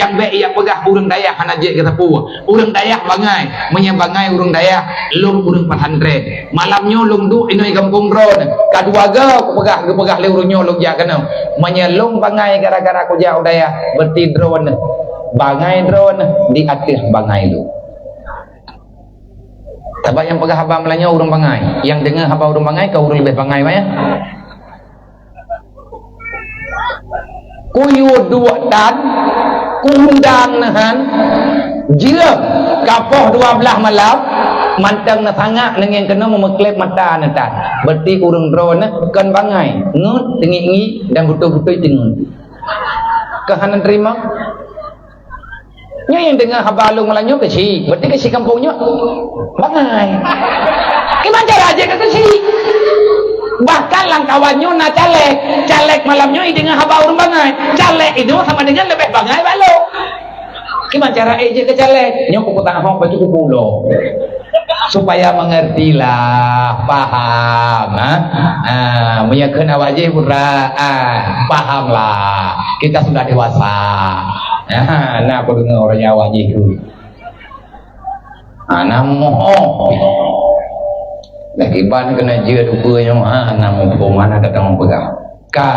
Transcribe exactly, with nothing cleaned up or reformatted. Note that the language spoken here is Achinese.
Nyang bék jak peugah ureuëng dayah hana jeuet geuteupeu. Ureuëng dayah bangai, meunyoe bangai ureuëng dayah, lôn ureuëng pesantren. Malam nyoe lôn duek inoe gampông droeneuh. Ka dua go kupeugah, geupeugah lé ureuëng nyoe lôn jak keunoe. Meunyoe lôn bangai gara-gara kujak u dayah, berarti droeneuh bangai droeneuh di ateueh bangai lôn. Sabab nyang peugah haba malam nyoe ureuëng bangai. Nyang deungoe haba ureuëng bangai ka ureuëng leubeh bangai, bah, ya. Kuyue duek tan, kuundang neuh han, jeuem ka poh dua blaih malam, mantong neusangak neungieng keunoe meumeukleb mata neuh tan. Berarti ureuëng droeneuh kon bangai, ngeut teungiek-ngiek dan beutôi-beutôi teungeut. Keuh hana teurimong? Nyoe nyang deungoe haba lôn malam nyoe keuchik, berarti keuchik gampông nyoe bangai. Kiban cara jeuet keu keuchik? Bahkan lam kawan nyoe na caleg, caleg malam nyoe ideungoe haba ureuëng bangai. Caleg itu sama dengan leubeh bangai bak lôn. Kiban cara jeuet keu caleg? Nyoe kupeutahong baju kupulo. Supaya mengertilah, paham, ha? Ha, meunyoe kheun awak jih putra, ah, pahamlah. Kita sudah dewasa. Ha, na kudeungoe ureuëng awak jih tu. Ha, na moh. Dah kiban keuneuk jeuet ukeue nyoe, ha, na moh, mana datang peugah. Ka.